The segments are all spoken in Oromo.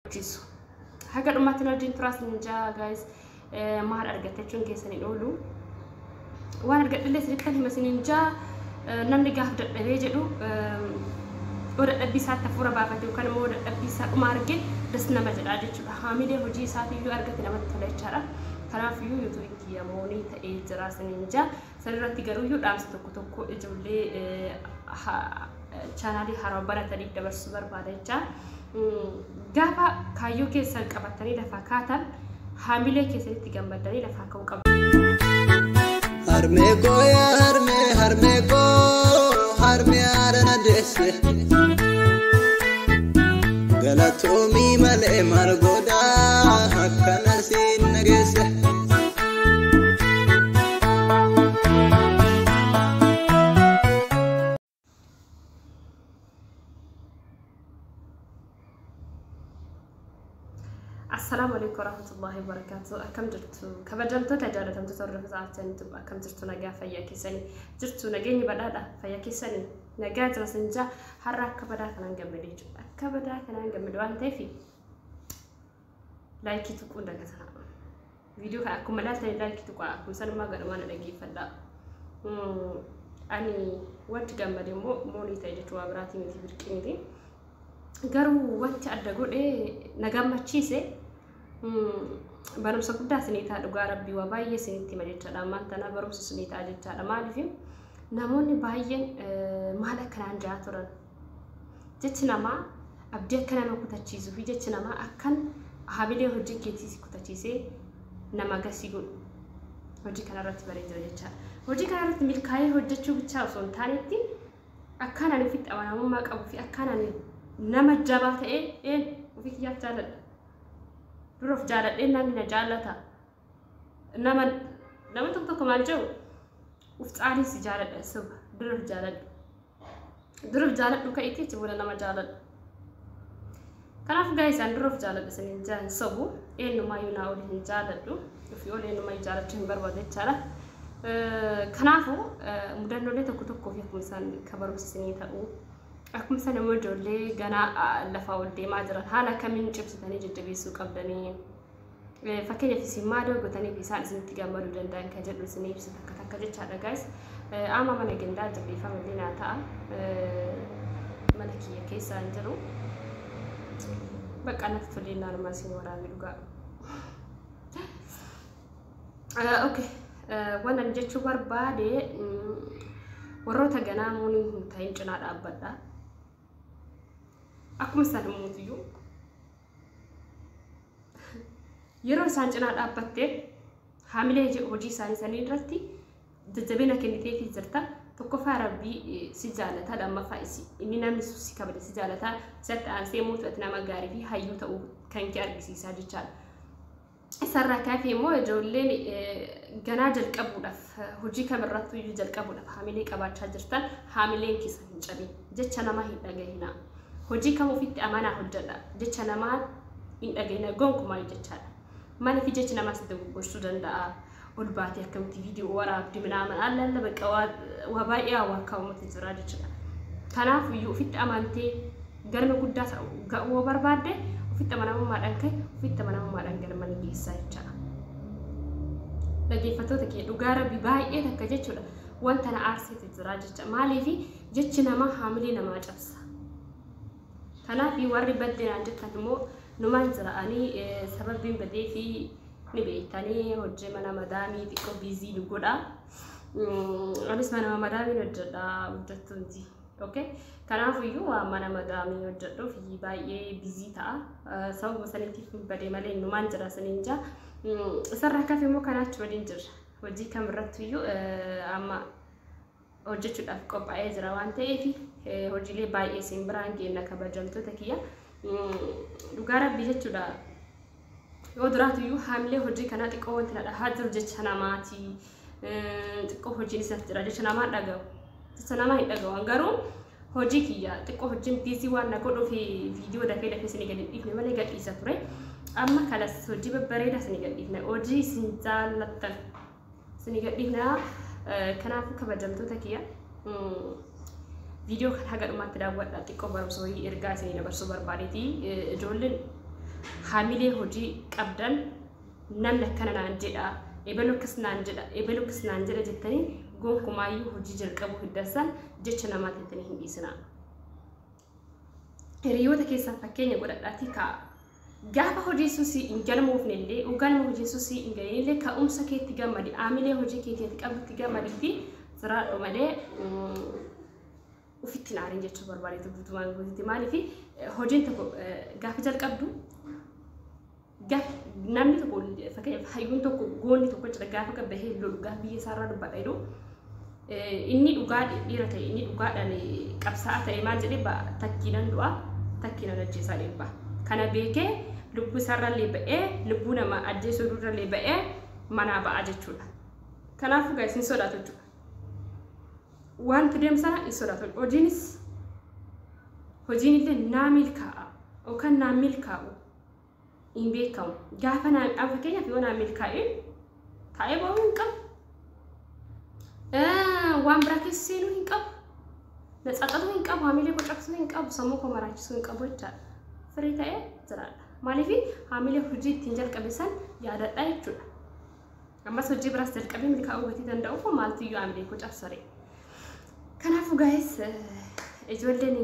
Gammachiisu. Haga dhumaatti na wajjin turaas ni jaa guys, maal argatte jechuun keessan hin oolu. Waan argadhillee isinitti hima isiniin jaa. Namni gaaf dadhabee jedhu yoo dadhabbii isaatti hafuura baafate yookaan immoo dadhabbii isaa dhuma arge das nama jedhaa jechuudha. Haamilee hojii isaatiiyyuu argate namatti tola jechaadha. Kanaafiyyuu YouTubeiin kiyya money ta'ee jira isiniin jaa. Sanirratti garuuyyuu dhaamsa tokko tokko ijoollee channelii haaraa barataniif dabarsuu barbaada jecha. Gaafa kaayyoo keessan qabatanii lafaa kaatan, haamilee keessanitti gammaddanii lafaa ka'uu qabdu. Harmee koo, yaa harmee, harmee koo, harmee haadha na deesse. Galatoomii malee maal godhaa akkana siin na geesse. Assalaamu alaikum warahmatullahi wabarakatuh. Akkam jirtu, kabajamtoota jaalatamtoota hordoftoota Aartii? Akkam jirtu? Nagaa fayyaa keessanii jirtu? Nageenyi badhaadha, fayyaa keessanii nagaa jira sinjaa. Har'a akka badaa kanaan gammade jechuudha. Akka badaa kanaan gammade waan ta'eef likeii tuquun dagatanaa. Viidiyoo kana akkuma ilaaltanii likeii tuqaa, akkuma sanumaa gadhumaa na dhaggeeffadha. Ani wanti gammade immoo money ta'e jechuu waa biraatii miti, birqii miti. Garuu wanti adda godhee na gammachiise barumsa guddaa isinii ta'a. Dhugaa rabbii waa baay'ee isinitti hima jechaadha. Ammaan tana barumsa isinii ta'a jechaadha. Maaliif namoonni baay'een maal akkanaan jaa turan? Jechi namaa abdii akka nama kutachiisuu fi jechi namaa akkan haamilee hojii keetii si kutachiisee nama gasii godhu hojii kanarratti baree jira jechaadha. Hojii kanarratti milkaa'ee hojjechuu bichaa osoo hin taanetti, akkaan ani ofitti amanamummaa qabuu fi akkaan ani nama jabaa ta'ee ofii kiyyaaf jaaladha. Dura of jaaladhee namni na jaallata. Nama tokko tokko maal jedhu, uf caalii si jaaladha. Soba, dura of jaaladhu. Dura of jaaladhu, ka'iitii achi booda nama jaaladhu. Kanaaf gaa isaan dura of jaaladha isiniin jaan sobu, eenyumaayyuu naa oli hin jaaladhu. Ofii ol eenyumaayyuu jaalachuu hin barbaadu jechaadha. Kanaafuu mudannoolee tokko tokkoo fi akkuma isaan ka barumsa isinii ta'u, akkuma isaan immoo ijoollee ganaa lafaa ol deemaa jiran haala kamiin cimsitanii jajjabeessuu qabdanii, fakkeenyaaf isin maal gootanii fi isaan isinitti gammaduu danda'an kan jedhu isinii ibsa takka takka jechaadha guys. Amma mana gandaa jabeeffama illee naa ta'a. Mana kiyya keessa hin jiru. Bakka natti tolee naannoo isin waraabee dhugaa. Okay. Waan ani jechuu barbaade, warroota ganaa money hin ta'in cinaa dhaabbadha. Akkuma isaan himuutiyyuu yeroo isaan cinaa dhaabbatte haamilee hojii isaanii sanii irratti jajjabina kenniteefii jirta. Tokkoffaa rabbii si jaalata, lammaffaa inni namni si kabaja si jaalata, isatti aansee mootu ati nama gaarii fi hayyuu ta'uu kan kee argisiisaa jechaadha. Isarraa kaafee immoo ijoolleen ganaa jalqabuudhaaf, hojii kamirrattuu iyyuu jalqabuudhaaf haamilee qabaachaa jirtan, haamileen keessa hin cabin, jecha namaa hin dhagahina. Hojii kam ofitti amanaa hojjedha, jecha namaa hin dhagahina gonkumaa jechaadha. Maaliif jechi namaa si dogoggorsuu danda'a? Ol baatee akkamitti viidiyoo waraabdi minaaman alla alla bakka waa baay'ee waa kaa'amutu jira jechuudha. Kanaaf iyyuu ofitti amantee galma guddaa ga'uu barbaadde, ofitti amanamummaadhaan ka'e, ofitti amanamummaadhaan galma ni geessaa jechaadha. Dhaggeeffattoota kee, dhugaa rabbi baay'ee takka jechuudha wanta na aarseetu jira jecha. Maaliif jechi namaa haamilee namaa cabsa. Kanaaf warri baddeenaan jettan immoo numaan jira. Ani sababiin badee fi ni beektanii, hojii mana madaamii xiqqoo busy nu godha. Anis mana madaamiin hojjedha, hojjettu miti. Okay? Kanaaf iyyuu waan mana madaamii hojjedhuuf baay'ee busy ta'a. Sababa saniitiif badee malee numaan jira saniin jaa. Isarraa kafe immoo kanaachi waliin jirra. Hojii kamirrattu iyyuu amma hojjechuudhaaf qophaa'ee jira waan ta'eef, hojiilee baay'ee isin biraan geenna, kabajamtoota kiyya. Dhugaa rabbii jechuudha. Yoo duraatu iyyuu haamilee hojii kanaa xiqqoo wanti na dhahaa jiru jecha namaati. Xiqqoo hojiin isaaf jira, jecha namaa dhaga'u. Jecha namaa hin dhaga'u. Garuu hojii kiyya xiqqoo hojiin busy waan na godhuuf viidiyoo dafee dafee isinii gadi dhiifne malee gadhiisa ture. Amma kanas hojii babbareedaa isinii gadhiifne. Hojii isin jaallattan isinii gadhiifna. Kanaafuu kabajamtoota kiyya, viidiyoo kana haga dhumaatti daawwadha. Xiqqoo barumsa wayii ergaa isinii dabarsuu barbaadeeti. Ijoolleen Haamilee hojii qabdan namni akkana naan jedha, ebaluu akkas naan jedha, ebaluu akkas naan jedha jettanii gonkumaayyuu hojii jalqabuu hiddasan jecha namaa jettanii hin dhiisinaa. Hiriyoota keessan fakkeenya godhadhaatii kaa'a. Gaafa hojii suusii hin galmoofne illee, galma hojii suusii hin gahin illee ka'umsa keetti gammadi, haamilee hojii keetii qabdutti gammadiifi jiraadhu malee ofitti hin aarin jechuu barbaadeetu guutumaan guututti. Maaliif hojiin tokko gaafa jalqabdu namni tokko fakkeenyaaf hayyuun tokko goonni tokko jira gaafa gabbahee lolu gaafa biyya isaarraa dubbadha jedhu inni dhugaa dhiira ta'e inni dhugaadhaan qabsaa'aa ta'e maal jedhee takkiinan du'a takkiinan ajjeesaa dhibba. Kana beekee lubbuu isaarraallee ba'ee lubbuu nama ajjeesuu durrallee ba'ee manaa ba'a jechuudha. Kanaafuu guys hin sodaatu jechuudha. Wanti deemsana hin sodaatu. Hojiinis hojiin illee naa milkaa'a yookaan naa milkaa'u hin beekamu. Gaafa naa fakkeenyaaf yoo naa milkaa'e taa'ee ba'uu hin qabu. Waan biraa keessa seenuu hin qabu. Natsaxatuu hin qabu, haamilee koo cabsuu hin qabu, sammuu koo maraachisuu hin qabu jechaadha. Firii ta'ee jiraadha. Maaliif haamilee hojii ittiin jalqabe san yaadadha jechuudha. Ammas hojii biraas jalqabee milkaa'uu gatii danda'uuf maaltu iyyuu haamilee koo cabsare. Kanaafuu guys ijoolleen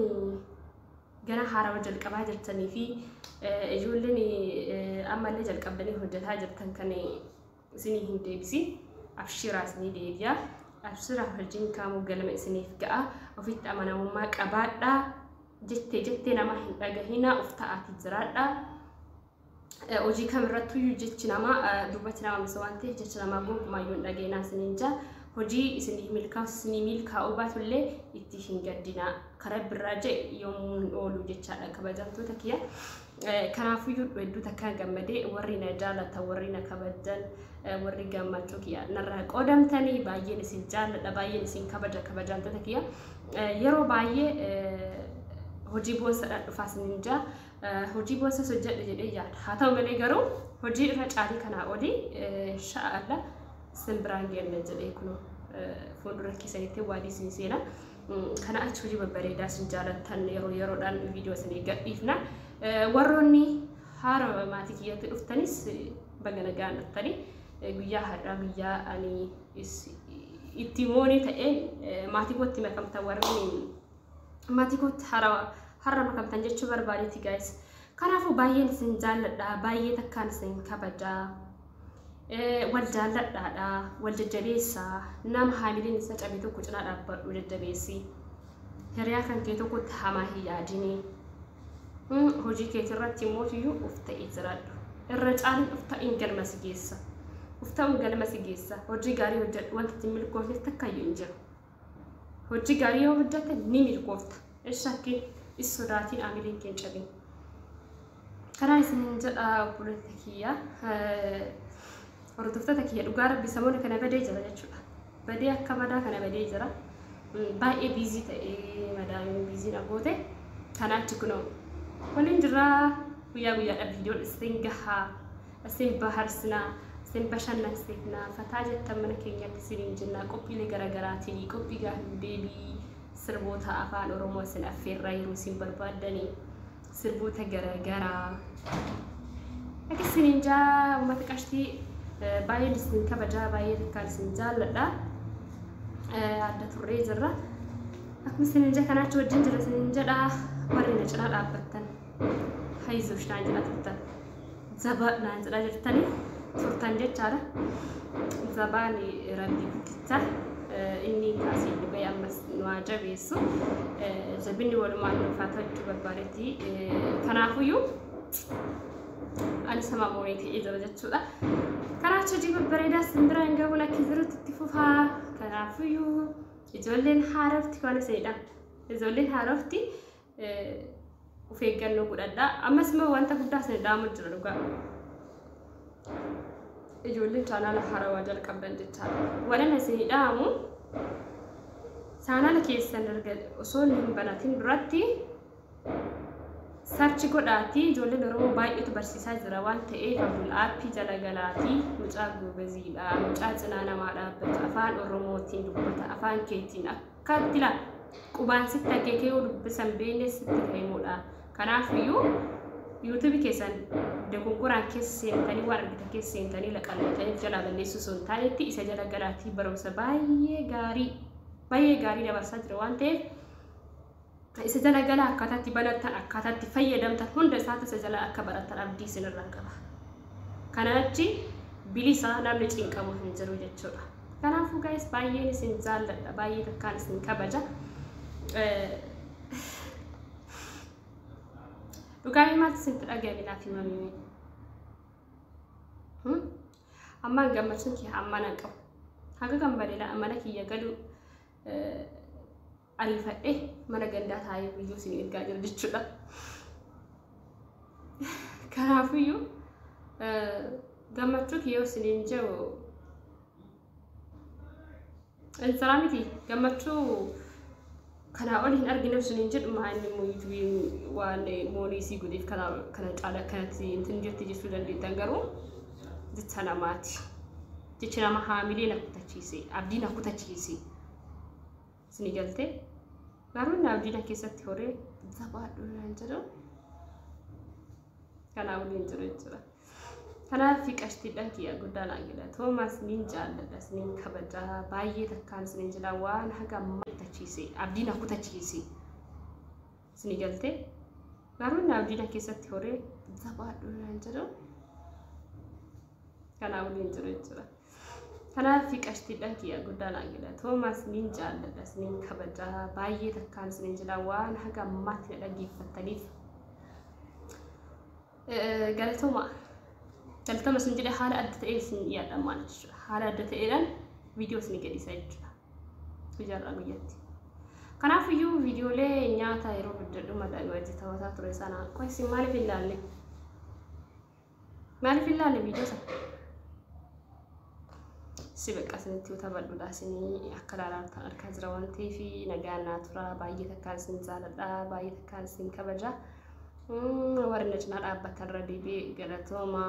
gara haarawaa jalqabaa jirtanii fi ijoolleen ammallee jalqabdanii hojjetaa jirtan kan isinii hin deebisin abshiraa isinii deebi'a. Abshiraa hojiin kaamuu galma isiniif ga'a. Ofitti amanamummaa qabaadhaa. Jettee jettee nama hin dhagahinaa of ta'aatii jiraadhaa. Hojii kamirrattuyyuu jechi namaa dubbatti nama misa waan ta'eef jecha namaa gonkumaayyuu hin dhageenaa isiniin jaa. Hojii isinii milkaa'u isinii milkaa'uu baatullee itti hin gaddinaa. Karaa birraa jee yommuu hin oolu jechaadha kabajamtoota kiyya. Kanaafuyyuu hedduu takkaan gammadee warri na jaalatan warri na kabajan warri gammachuu kiyya narraa qoodamtanii baay'een isin jaalladha baay'een isin kabaja kabajamtoota kiyya. Yeroo baay'ee hojii boonsadhaan dhufaa isiniin jaa. Hojii boonsas hojjedhe jedhee yaada. Haa ta'u malee garuu hojii irra caalii kanaa olii insha'Allah isin biraan geenna jedhee kunoo fuuldura keessanitti waadii isin seena. Kana achi hojii babbareedaa isin jaalattan yeroo yeroodhaan viidiyoo isinii gadhiifna. Warroonni haara maatii kiyyatti dhuftanis baga nagaan dhuftanii guyyaa har'aa guyyaa ani itti moonii ta'een maatii kootti makamtan warri maatii kootti har'a makamtan jechuu barbaadeeti guys. Kanaafuu baay'een isin jaalladha baay'ee takkaan isin kabajaa. Wal jaalladhaadha wal jajjabeessaa nama haamileen isaa cabe tokko cinaa dhaabbadhu jajjabeessi. Hiriyaa kan kee tokkotti hamaa hin yaadini. Hojii keetirratti immoo of ta'ee jiraadhu. Irra caalaan of ta'een galma si geessa. Of ta'uun galma si geessa. Hojii gaarii hojjedhu wanti ittiin milkoofne takkayyuu hin jiru. Hojii gaarii yoo hojjette ni milkoofta. Shakkiin is sodaatiin haamileen kee hin cabin. Kanaan isiniin jedha obboleetta kiyya. Hordoftoota kiyya dhugaa rabbi samoona kana badee jira jechuudha. Badee akka madaa kana badee jira. Baay'ee busy ta'ee madaamiin busy na goote. Kana achi kunoo waliin jirraa guyyaa guyyaadhaan viidiyoon isin gahaa, isin baharsinaa, isin bashannansiifnaa, fataa jettan mana keenyatti isiniin jennaa qophiilee garaagaraatiin qophii gaafii deebii sirboota afaan Oromoo isin affeerraa yeroo isin barbaaddanii sirboota garaagaraa. Akka isiniin jaa uummata qashtii baay'een isin kabajaa baay'ee takkaan isin jaalladha. Adda turree jirra. Akkuma isiniin jaa kanaachi wajjin jira isiniin jedha warri na cinaa dhaabbattan hayzosh naan jedhaa turtan zabaa naan jedhaa jirtanii turtan jechaadha. Zabaan rabbii guddicha inni kaasee dhibee ammas nu haa jabeessu. Jabinni walumaan nuuf haa ta'u barbaadetti. Kanaafuyyuu ani sama moonii ta'ee jira jechuudha. Kanaachi hojii babbareedaa isin biraan gahuun akka jirutti itti fufaa. Kanaafuyyuu ijoolleen haarofti waan isinidha. Ijoolleen haarofti of eeggannoo godhadhaa. Ammas immoo wanta guddaa isin dhaamu jira dhugaa. Ijoolleen chaanaala haarawaa jalqabdan jechaadha. Waan isin dhaamu chaanaala keessan osoo hin banatin duratti search godhaatii ijoolleen Oromoo baay'eetu barsiisaa jira waan ta'eef Abdul Aappii jala galaatii mucaa goobaziidha mucaa cinaa namaa dhaabbatu afaan Oromootiin dubbata afaan keetiin akkatti laa qubaan sitti akeekee yoo dubbisan beekne sitti himudha. Kanaafiyyuu Yuutuubii keessan dogongoraan keessa seentanii waan argitan keessa seentanii laqallatanii jalaa balleessuu osoo hin taanetti isa jala galaatii barumsa baay'ee gaarii baay'ee gaarii dabarsaa jira waan ta'eef isa jala galaa akkaataatti banattan akkaataatti fayyadamtan hunda isaatu isa jala akka barattan abdii isinirraa qaba. Kana achi bilisa namni cinqamu hin jiru jechuudha. Kanaafuu guys baay'een isin jaalladha baay'ee takkaan isin kabaja. Dhugaa maaltu isinitti dhaga'ame naaf himame? Ammaan gammachuun kiyya ammaan hin qabu. Haga kan bareeda mana kiyya galu ariifadhe mana gandaa taa'ee biyyuu isin ergaa jira jechuudha. Kanaafiyyuu gammachuu kiyya isiniin jiru insaraa miti gammachuu kanaa ol hin argine isiniin jedhu maa inni immoo yuutuubiin waan mooniisii godheef kana caala kanatti intin jetti jechuu dandeettan garuu jecha namaati. Jechi nama haamilee na kutachiise abdii na kutachiise isinii galtee garuu inni abdii na keessatti horee jabaadhu naan jedhu kanaa waliin jiru jechuudha. Kanaaf qashtiidhaan kiyya guddaa naa jedha. Toomaas niin jaalladha, isiniin kabaja, baay'ee takkaan isiniin jedha waan haga ammaa kutachiise, abdii na kutachiise. Isinii galtee garuu inni abdii na keessatti horee jabaadhu naan jedhu kanaa waliin jiru jechuudha. Kanaaf qashtiidhaan kiyya guddaa naa jedha. Toomaas niin jaalladha, isiniin kabaja, baay'ee takkaan isiniin jedha waan haga ammaatti na dhaggeeffattaniif. Galatooma. Galatooma isin jedhe haala adda ta'een isin dhiyaadha maal jechuudha. Haala adda ta'eedhaan viidiyoo isin gadhiisa jechuudha. Guyyaarraa guyyaatti. Kanaaf iyyuu viidiyoolee nyaata yeroo hojjedhu madaa'ima wajji taphataa ture sana qoy isin maaliif hin laalle? Maaliif hin laalle viidiyoo sana? Si bakka isinitti yoo taphadhuudha isinii akka ilaalaa argaa jira waan ta'eef nagaan naa tura baay'ee takkaan isin jaaladha baay'ee takkaan isin kabaja. Warri na cinaa dhaabbatan irra deebi'ee galatooma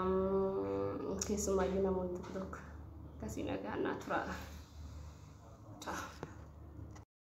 keessumaayyuu namoonni tokko tokko akkasii nagaan naa tura. Ciao.